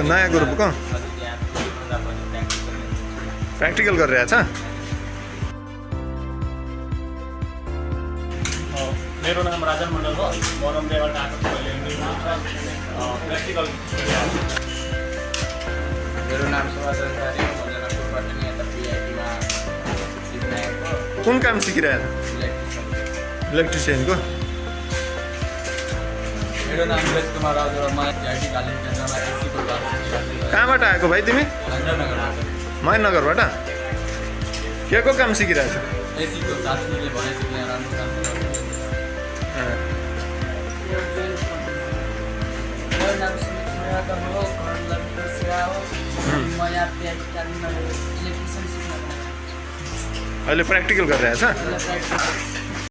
नयाँ ग्रुप को प्रैक्टिकल कर रहा छ। मेरो नाम राजन मण्डल हो। म रम्देबाट आएको छु। प्र्याक्टिकल मेरो नाम सुभाष अधिकारी हो। म जनकपुरबाट नि यता पिआइटीमा सिक्न आएको। कुन काम सिकिरहेको इलेक्ट्रिसियन। इलेक्ट्रिसियनको? मेरो नाम विवेक कुमार राउत हो। म आइटी तालिम केन्द्रमा एसीको काम सिकिरहेको छु। कहाँबाट आएको भाइ तिमी? महेन्द्रनगरबाट। महेन्द्रनगरबाट के को काम सिकिरहेको छ? एसीको साथीले भनेको थियो यहाँ राम्रो काम छ। मेरो नाम सुमित यादव हो। घर ललितपुर सेवा हो। म यहाँ पिआइटी तालिममा इलेक्ट्रिसियन सिक्न आएको छु। अहिले प्र्याक्टिकल गरिरहेछ? मलाई प्राइड